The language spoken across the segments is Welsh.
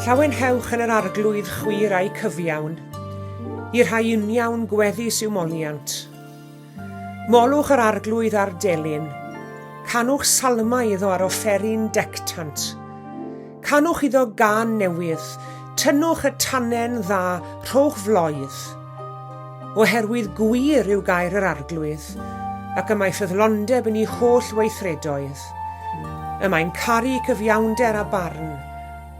Llawenhewch yn yr Arglwydd chwi rai cyfiawn, i'r rhai uniawn gweddus yw moliant. Molwch yr Arglwydd ar delyn, canwch salmau iddo ar offeryn dectant. Canwch iddo gân newydd, tynnwch y tannen dda, rhowch floedd. Oherwydd gwir yw gair yr Arglwydd, ac y mae ffyddlondeb yn ei holl weithredoedd. Y mae'n caru cyfiawnder a barn,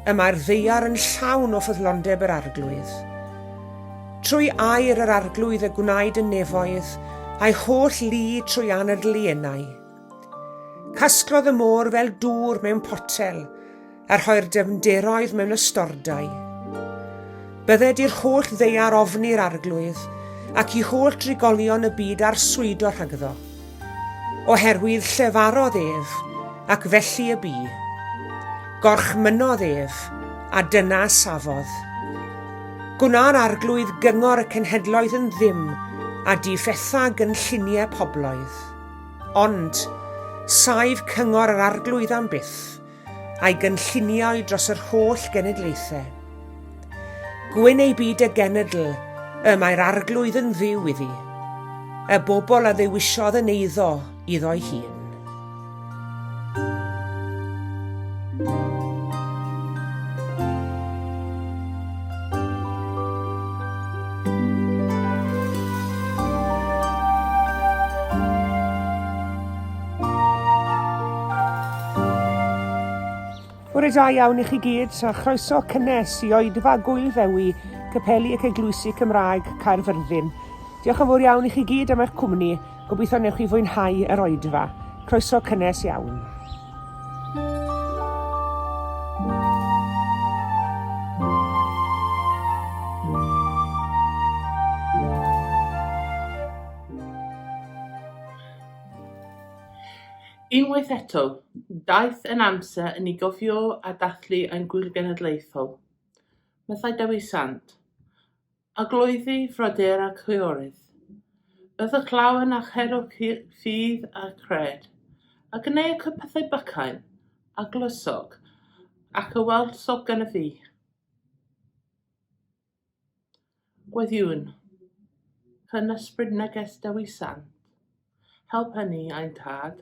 y mae'r ddaear yn llawn o ffyddlondeb yr Arglwydd. Trwy air yr Arglwydd y gwnaed y nefoedd, a'i holl lu trwy anadl ei enau. Casglodd y môr fel dŵr mewn potel, a rhoi'r dyfnderoedd mewn ystordai. Bydded i'r holl ddaear ofni'r Arglwydd, ac i holl drigolion y byd arswydo rhagddo. Oherwydd llefarodd ef, ac felly y bu. Gorchmynnodd ef, a dyna safodd. Gwna'r Arglwydd gyngor y cenhedloedd yn ddim, a difetha gynlluniau pobloedd. Ond, saif cyngor yr Arglwydd am byth, a'i gynlluniau dros yr holl genedlaethau. Gwyn ei byd y genedl, y mae'r Arglwydd yn Dduw iddi, y bobl a ddewisiodd yn eiddo iddo'i hun. Bore da iawn i chi gyd, a chroeso cynnes i oedfa Gŵyl Ddewi, Capeli ac Eglwysi Cymraeg Caerfyrddin. Diolch yn fawr iawn i chi gyd am eich cwmni, gobeithio newch chi fwynhau yr oedfa. Croeso cynnes iawn. Unwaith eto, daeth yn amser i ni gofio a dathlu ein Gŵyl Genedlaethol. Meddai Dewi Sant, Arglwyddi, frodyr a chwiorydd, byddwch lawen a cherwch ffydd a chred, a gwnewch y pethau bychain a glywsoch ac a welsoch gennyf fi. Gweddïwn. Yn ysbryd neges Dewi Sant, help ni, ein Tad,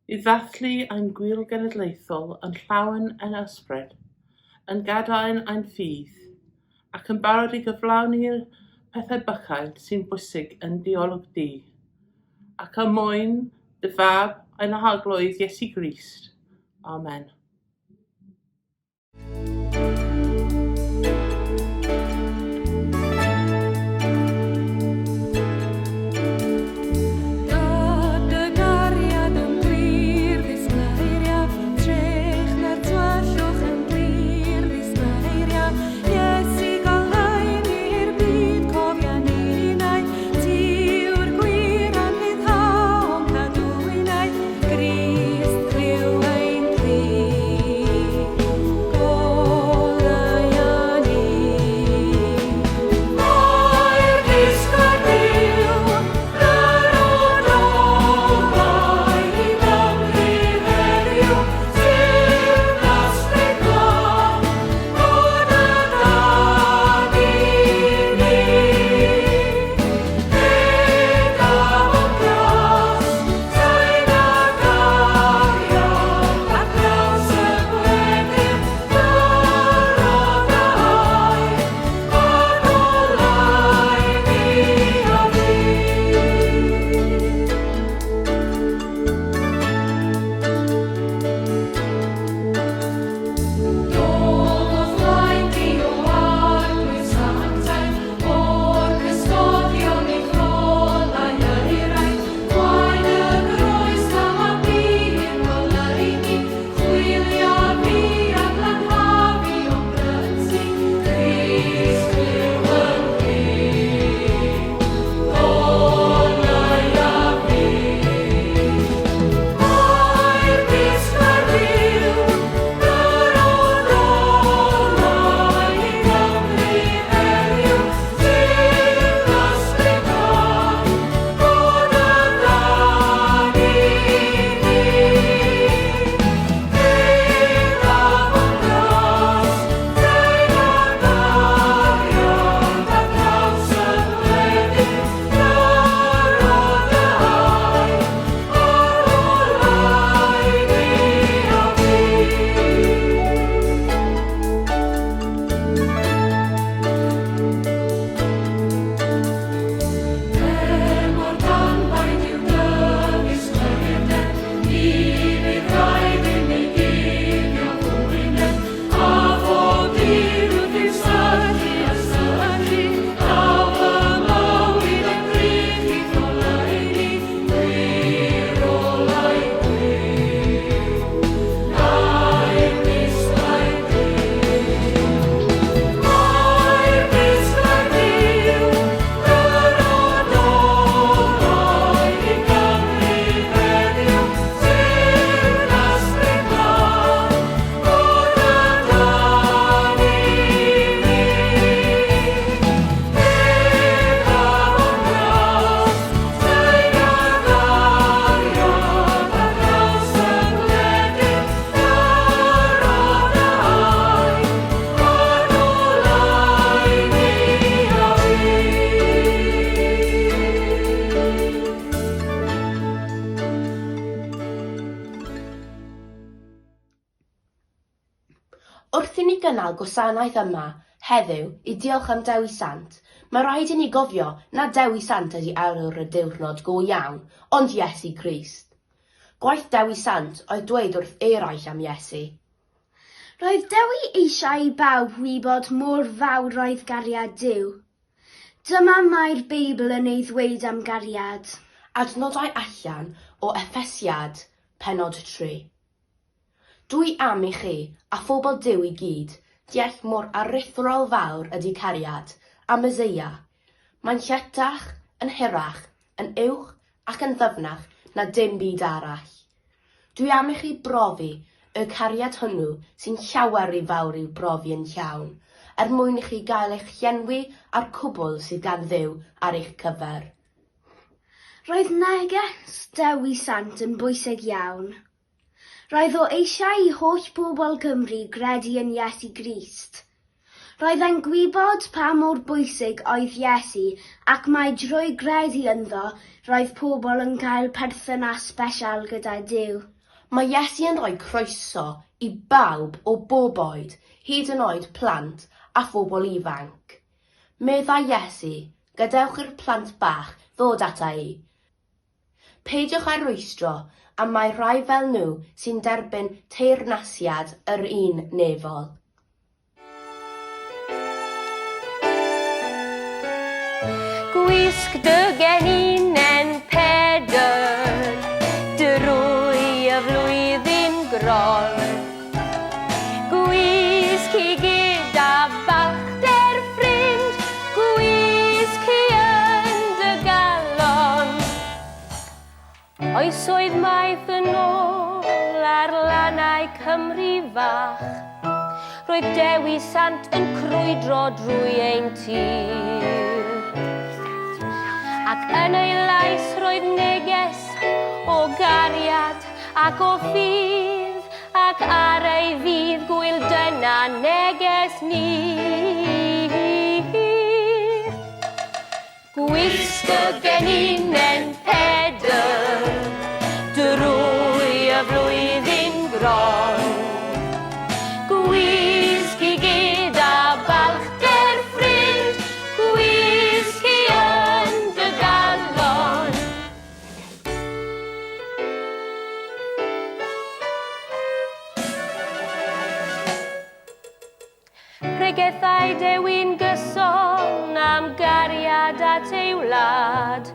i ddathlu ein gŵyl genedlaethol yn llawen yn ysbryd, yn gadain ein ffydd, ac yn barod i gyflawni'r pethau bychain sy'n bwysig yn dy olwg di, ac er mwyn dy Fab ein Harglwydd Iesu Grist. Amen. gynnal gwasanaeth yma heddiw i diolch am Dewi Sant, mae rhaid i ni gofio nad Dewi Sant ydy arwr y diwrnod go iawn, ond Iesu Grist. Gwaith Dewi Sant oedd dweud wrth eraill am Iesu. Roedd Dewi eisiau i bawb wybod mor fawr oedd gariad Duw. Dyma mae'r Beibl yn ei ddweud am gariad. Adnodau allan o Effesiad, pennod 3. Dw i am i chi, a phobl Duw i gyd, deall mor aruthrol fawr ydy cariad, a Meseia. Mae'n lletach, yn hirach, yn uwch ac yn ddyfnach na dim byd arall. Dwi am i chi brofi y cariad hwnnw sy'n llawer rhy fawr i'w brofi yn llawn, er mwyn i chi gael eich llenwi â'r cwbl sydd gan Dduw ar eich cyfer. Roedd neges Dewi Sant yn bwysig iawn. Roedd o eisiau i holl bobl Cymru gredu yn Iesu Grist. Roedd e'n gwybod pa mor bwysig oedd Iesu ac mai drwy gredu ynddo roedd pobl yn cael perthynas sbesial gyda Duw. Mae Iesu yn rhoi croeso i bawb o bob oed, hyd yn oed plant a phobl ifanc. Meddai Iesu, Gadewch i'r plant bach ddod ata i. Peidiwch â rwystro, am mai rhai fel nhw sy'n derbyn teyrnasiad yr Un nefol. Gwisg dy geninen Pedr drwy y flwyddyn gron. Gwisg hi gyda balchder ffrind, gwisg hi yn dy galon. Oesoedd maith yn ôl ar lannau Cymru fach, roedd Dewi Sant yn crwydro drwy ein tir. Ac yn ei lais roedd neges o gariad ac o ffydd, ac ar ei ddydd gwyl dyna neges ni. Gwisg y geninen Pedr drwy y flwyddyn gron. Gwisg hi gyda balchder ffrind, gwisg hi yn dy galon. Pregethai Dewi'n gyson am gariad at ei wlad.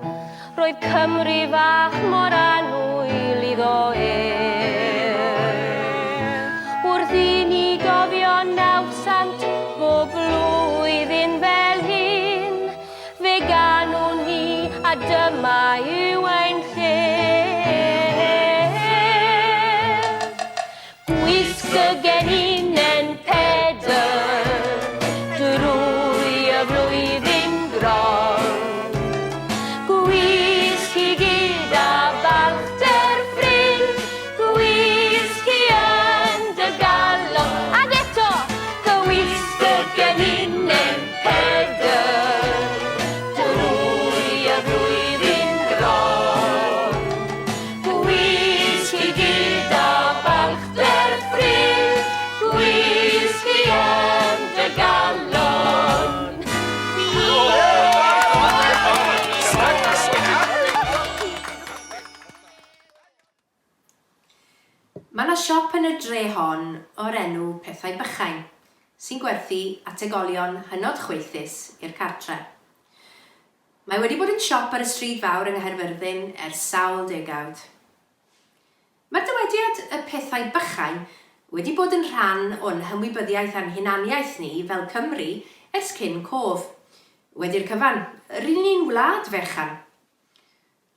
Roedd Cymru fach mor annwyl iddo ef. Wrth i ni gofio nawddsant bob blwyddyn fel hyn, Fe ganwn ni, a dyma yw ein lle. Gwisg y geninen Pedr drwy y flwyddyn gron. Gwisg hi gyda balchder ffrind, gwisg hi yn dy galon. Ag eto, gwisg y geninen Pedr drwy y flwyddyn gron. Gwisg hi gyda balchder ffrind, gwisg hi yn dy galon. Mae 'na siop yn y dre hon o'r enw Pethau Bychain sy'n gwerthu ategolion hynod chwaethus i'r cartre. Mae wedi bod yn siop ar y stryd fawr yng Nghaerfyrddin ers sawl degawd. Mae'r dywediad 'y pethau bychain' wedi bod yn rhan o'n hymwybyddiaeth a'n hunaniaeth ni fel Cymry ers cyn cof. Wedi'r cyfan, ry'n ni'n wlad fechan.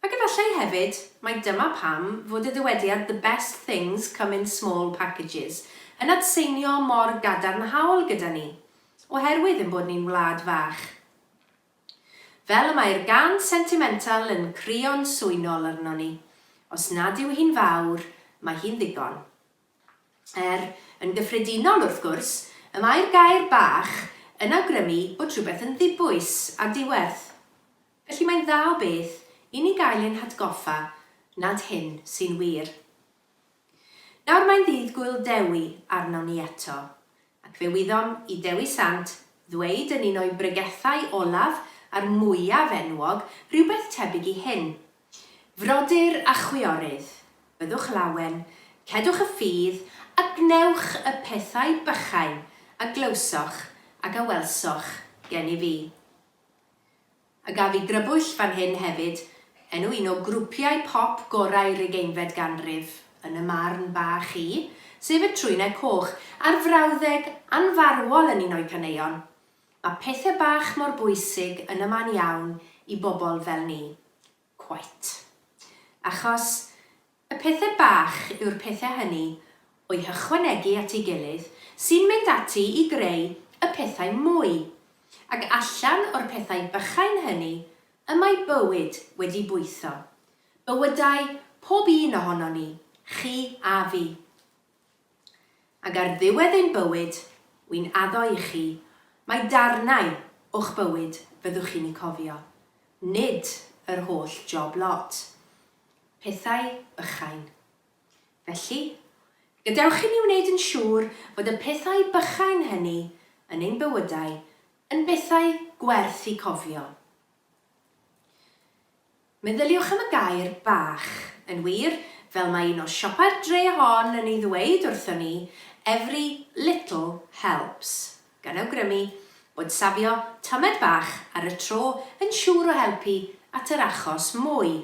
Ac efallai hefyd mai dyma pam fod y dywediad the best things come in small packages yn atseinio mor gadarnhaol gyda ni, oherwydd ein bod ni'n wlad fach. Fel y mae'r gân sentimental yn crio'n swynol arnon ni, os nad yw hi'n fawr, mae hi'n ddigon. Er, yn gyffredinol wrth gwrs, y mae'r gair bach yn awgrymu bod rhywbeth yn ddibwys a diwerth. Felly mae'n dda o beth i ni gael ein hatgoffa nad hyn sy'n wir. Nawr mae'n ddydd Gŵyl Dewi arnon ni eto, Ac fe wyddom i Dewi Sant ddweud yn un o'i bregethau olaf a'r mwyaf enwog rhywbeth tebyg i hyn, Frodyr a chwiorydd, byddwch lawen, cedwch y ffydd, a gwnewch y pethau bychain a glywsoch ac a welsoch gennyf fi. A gaf i grybwyll fan hyn hefyd enw un o grwpiau pop gorau'r ugeinfed ganrif, yn y marn bach i, sef y Trwynau Coch, a'r frawddeg anfarwol yn un o'u caneuon, Mae pethe bach mor bwysig yn y man iawn i bobl fel ni. Quite. Achos, y pethe bach yw'r pethe hynny, o'u hychwanegu at ei gilydd, sy'n mynd ati i greu y pethau mwy. Ac allan o'r pethau bychain hynny y mae bywyd wedi bwytho. Bywydau pob un ohonon ni, chi a fi. Ac ar ddiwedd ein bywyd, wi'n addo i chi, mai darnau o'ch bywyd fyddwch chi'n eu cofio, nid yr holl job lot. Pethau bychain. Felly, gadewch i ni wneud yn siŵr fod y pethau bychain hynny yn ein bywydau yn bethau gwerth eu cofio. Meddyliwch am y gair 'bach'. Yn wir, fel mae un o siopau'r dre hon yn ei ddweud wrthon ni, every little helps, gan awgrymu bod safio tamed bach ar y tro yn siŵr o helpu at yr achos mwy.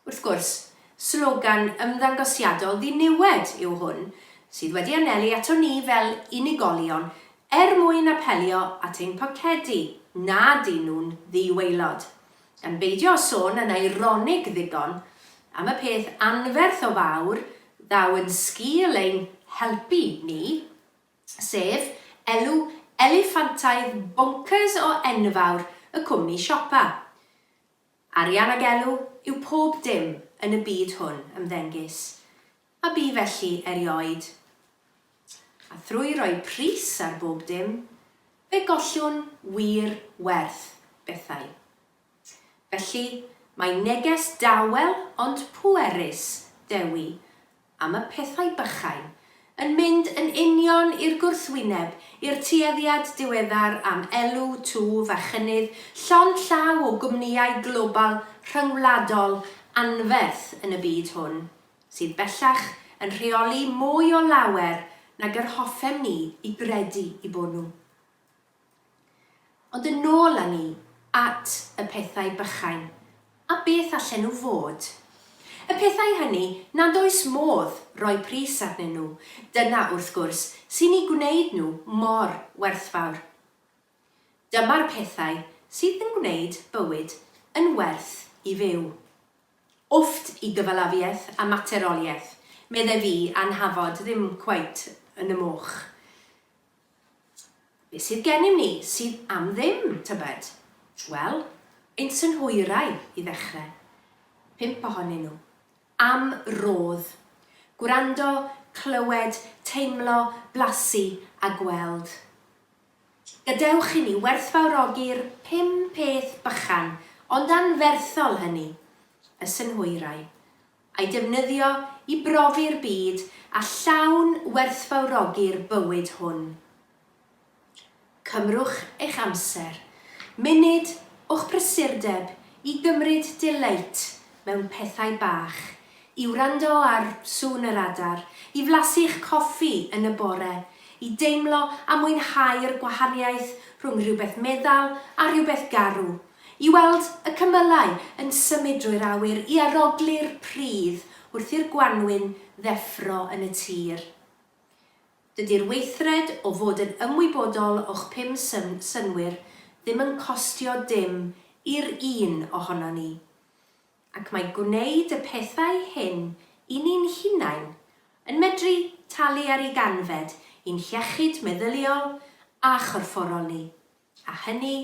Wrth gwrs, slogan ymddangosiadol ddiniwed yw hwn, sydd wedi anelu ato ni fel unigolion er mwyn apelio at ein pocedi nad y'n nhw'n ddi-waelod. Gan beidio â sôn yn eironig ddigon am y peth anferth o fawr ddaw yn sgil ein helpu ni, sef elw eliffantaidd bonkers o enfawr y cwmni siopa. Arian ag elw yw pob dim yn y byd hwn, ymddengys, a bu felly erioed. A thrwy roi pris ar bob dim, fe gollwn wir werth bethau. Felly, mae neges dawel ond pwerus Dewi am y pethau bychain, yn mynd yn union i'r gwrthwyneb i'r tueddiad diweddar am elw, twf a chynnydd llond llaw o gwmnïau global rhyngwladol anferth yn y byd hwn, sydd bellach yn rheoli mwy o lawer nag yr hoffem ni i gredu i bod nhw. Ond yn ôl â ni at y pethau bychain, a beth allen nhw fod? Y pethau hynny nad oes modd rhoi pris arnyn nhw, dyna, wrth gwrs, sy'n eu gwneud nhw mor werthfawr. Dyma'r pethau sydd yn gwneud bywyd yn werth i fyw. Wfft i gyfalafiaeth a materoliaeth, medde fi a'n nhafod ddim cweit yn y moch. Be sydd gennym ni sydd am ddim, tybed? Wel, ein synhwyrau, i ddechrau. Pump ohonyn nhw. Am rodd. Gwrando, clywed, teimlo, blasu a gweld. Gadewch i ni werthfawrogi'r pum peth bychan ond anferthol hynny, y synhwyrau. A'i defnyddio i brofi'r byd a llawn werthfawrogi'r bywyd hwn. Cymrwch eich amser, munud o'ch prysurdeb i gymryd delight mewn pethau bach, i wrando ar sŵn yr adar, i flasu'ch coffi yn y bore, i deimlo a mwynhau'r gwahaniaeth rhwng rhywbeth meddal a rhywbeth garw, I weld y cymylau yn symud drwy'r awyr, i arogli'r pridd wrth i'r gwanwyn ddeffro yn y tir. Dydi'r weithred o fod yn ymwybodol o'ch pum synnwyr ddim yn costio dim i'r un ohonon ni. Ac mae gwneud y pethau hyn i ni'n hunain yn medru talu ar ei ganfed i'n hiechyd meddyliol a chorfforol ni, a hynny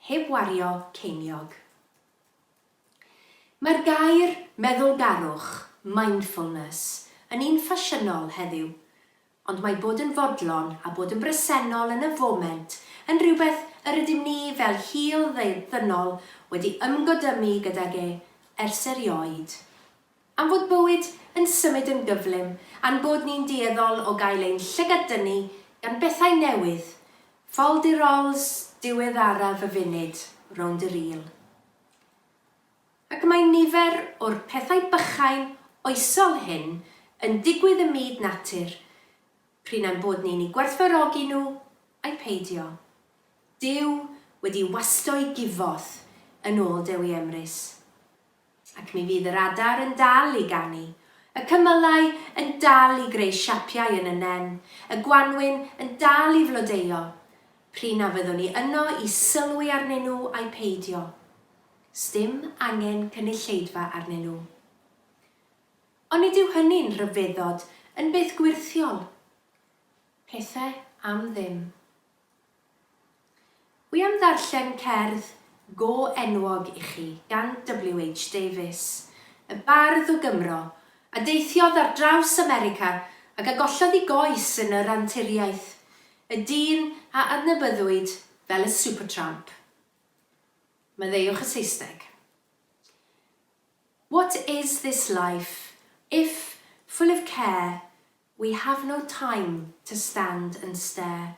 heb wario ceiniog. Mae'r gair meddwlgarwch, mindfulness, yn un ffasiynol heddiw, ond mae bod yn fodlon a bod yn bresennol yn y foment yn rhywbeth yr ydym ni fel hil ddynol wedi ymgodymu gydag e ers erioed. Am fod bywyd yn symud yn gyflym a'n bod ni'n dueddol o gael ein llygad-dynnu gan bethau newydd, ffoldirols diweddaraf y funud rownd y rîl. Ac mae nifer o'r pethau bychain oesol hyn yn digwydd ym myd natur, prin ein bod ni'n eu gwerthfawrogi nhw ai peidio. Duw wedi wasto'i gifoth, yn ôl Dewi Emrys. Ac mi fydd yr adar yn dal i ganu, y cymylau yn dal i greu siapiau yn y nen, y gwanwyn yn dal i flodeuo, prin a fyddwn ni yno i sylwi arnyn nhw ai peidio. Sdim angen cynulleidfa arnyn nhw. Onid yw hynny'n rhyfeddod, yn beth gwyrthiol? Pethe am ddim. Wi am ddarllen cerdd go enwog i chi gan WH Davies, y bardd o Gymro, a deithiodd ar draws America ac a gollodd 'i goes yn yr anturiaeth, y dyn a adnabyddwyd fel y Supertramp. Maddeuwch y Saesneg. What is this life if, full of care, we have no time to stand and stare?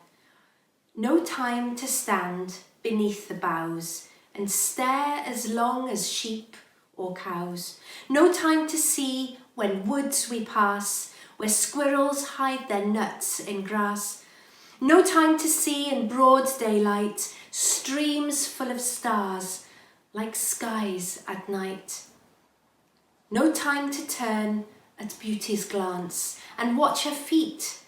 No time to stand beneath the boughs and stare as long as sheep or cows. No time to see when woods we pass where squirrels hide their nuts in grass. No time to see in broad daylight streams full of stars like skies at night. No time to turn at beauty's glance and watch her feet,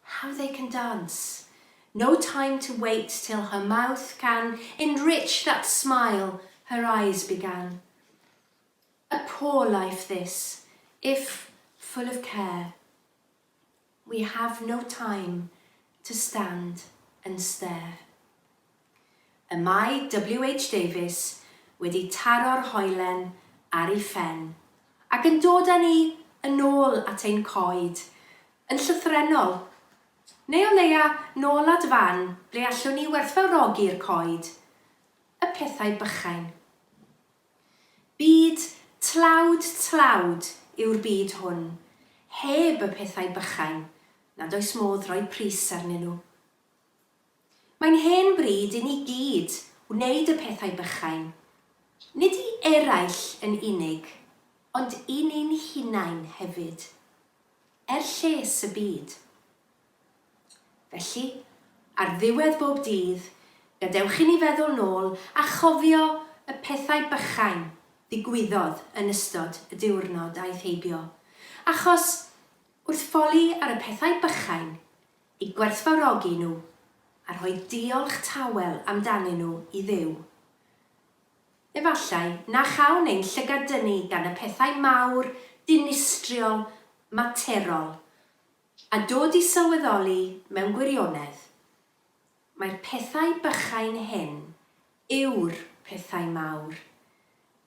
how they can dance. No time to wait till her mouth can enrich that smile her eyes began. A poor life this, if full of care. We have no time to stand and stare. Y mae WH Davies wedi taro'r hoelen ar ei phen ac yn dod â ni yn ôl at ein coed, yn llythrennol, neu o leia nôl at fan ble allwn ni werthfawrogi'r coed, y pethau bychain. Byd tlawd tlawd yw'r byd hwn, heb y pethau bychain nad oes modd rhoi pris arnyn nhw. Mae'n hen bryd i ni gyd wneud y pethau bychain, nid i eraill yn unig, ond i ni'n hunain hefyd, er lles y byd. Felly, ar ddiwedd bob dydd, gadewch i ni feddwl nôl a chofio y pethau bychain ddigwyddodd yn ystod y diwrnod aeth heibio. Achos, wrth ffoli ar y pethau bychain, eu gwerthfawrogi nhw, a rhoi diolch tawel amdanyn nhw i Dduw, efallai na chawn ein llygad dynnu gan y pethau mawr, dinistriol, materol A dod i sylweddoli mewn gwirionedd, mai'r pethau bychain hyn yw'r pethau mawr,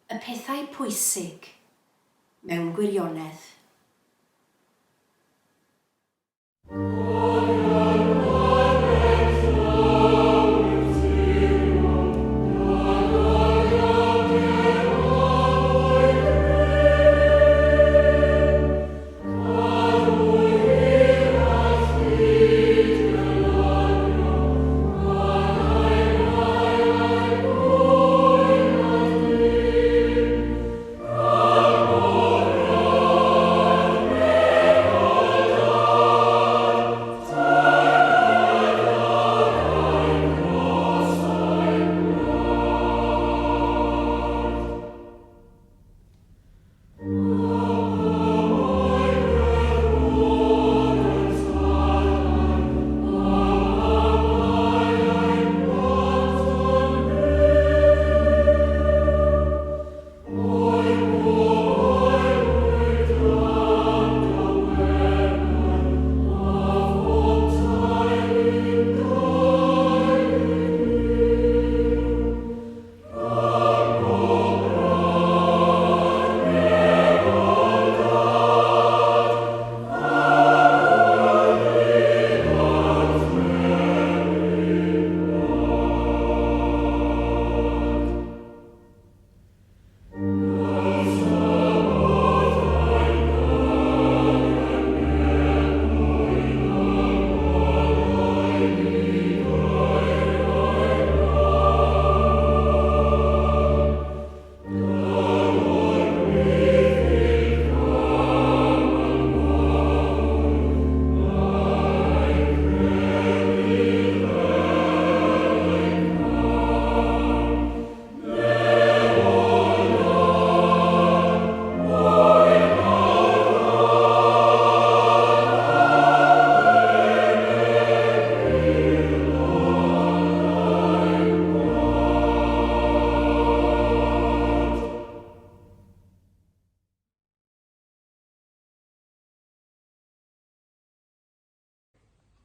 y pethau pwysig, mewn gwirionedd.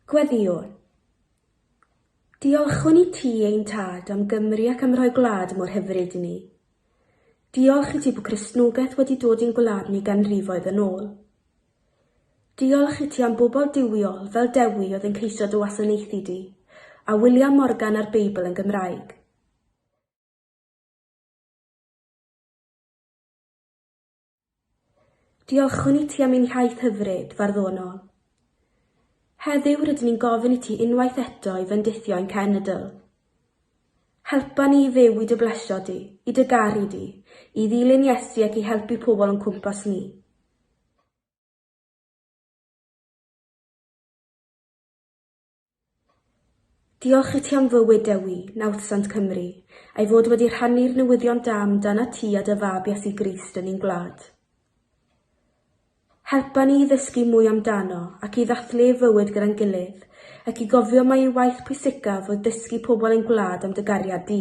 Gweddïwn. Diolchwn i ti, ein Tad, am Gymru ac am rhoi gwlad mor hyfryd i ni. Diolch i ti bod Cristnogaeth wedi dod i'n gwlad ni ganrifoedd yn ôl. Diolch i ti am bobl duwiol fel Dewi oedd yn ceisio dy wasanaethu di, a William Morgan a'r Beibl yn Gymraeg. Diolchwn i ti am ein hiaith hyfryd, farddonol. Heddiw rydyn ni'n gofyn i ti unwaith eto i fendithio ein cenedl. Helpa ni i fyw i dy blesio di, i dy garu di, i ddilyn Iesu ac i helpu pobl o'n cwmpas ni. Diolch i ti am fywyd Dewi, nawddsant Cymru, a'i fod wedi rhannu'r newyddion da amdanat ti a dy fab Iesu Grist yn ein gwlad. Helpa ni i ddysgu mwy amdano ac i ddathlu ei fywyd gyda'n gilydd, ac i gofio mai ei waith pwysicaf oedd dysgu pobl ein gwlad am dy gariad di.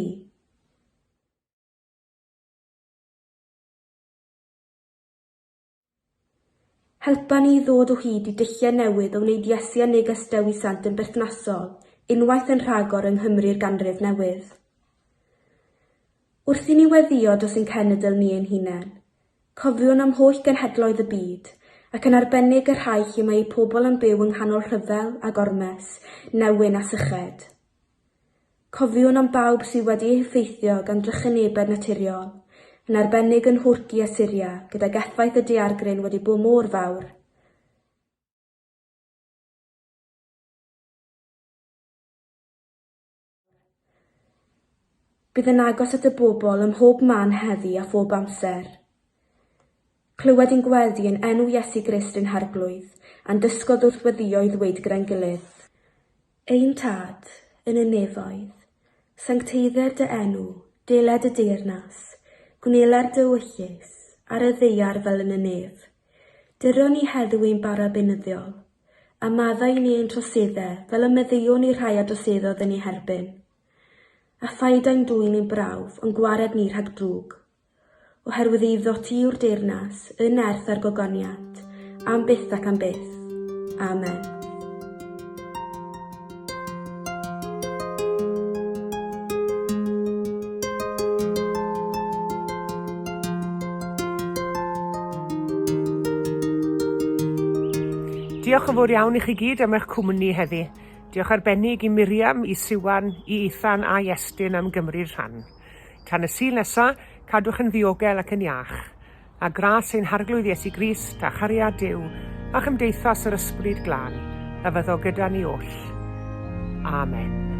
Helpa ni i ddod o hyd i dulliau newydd o wneud Iesu a neges Dewi Sant yn berthnasol unwaith yn rhagor yng Nghymru'r ganrif newydd. Wrth i ni weddïo dros ein cenedl ni ein hunain, cofiwn am holl genhedloedd y byd, ac yn arbennig y rhai lle mae eu pobl yn byw yng nghanol rhyfel a gormes, newyn a syched. Cofiwn am bawb sydd wedi eu heffeithio gan drychinebau naturiol, yn arbennig yn Nhwrci a Syria, gydag effaith y daeargryn wedi bod mor fawr. Bydd yn agos at y bobl ym mhob man heddi a phob amser. Clywed ein gweddi yn enw Iesu Grist ein Harglwydd, a'n dysgodd wrth weddïo i ddweud gyda'n gilydd. Ein Tad, yn y nefoedd, sancteiddier dy enw, deled dy deyrnas, gwneler dy ewyllys, ar y ddaear fel yn y nef. Dyro ni heddiw ein bara beunyddiol, a maddau i ni ein troseddau, fel y meddeuwn i'r rhai a droseddodd yn eu herbyn. A phaid â'n dwyn i'n brawf, ond gwared ni rhag drwg. Oherwydd eiddo ti yw'r deyrnas, y nerth a'r gogoniant, am byth ac am byth. Amen. Diolch yn fawr iawn i chi gyd am eich cwmni heddi. Diolch arbennig i Miriam, i Siwan, i Ethan a Iestyn am gymryd rhan. Tan y Sul nesa, cadwch yn ddiogel ac yn iach. A gras ein Harglwydd Iesu Grist, a chariad Duw, a chymdeithas yr Ysbryd Glân, a fyddo gyda ni oll. Amen.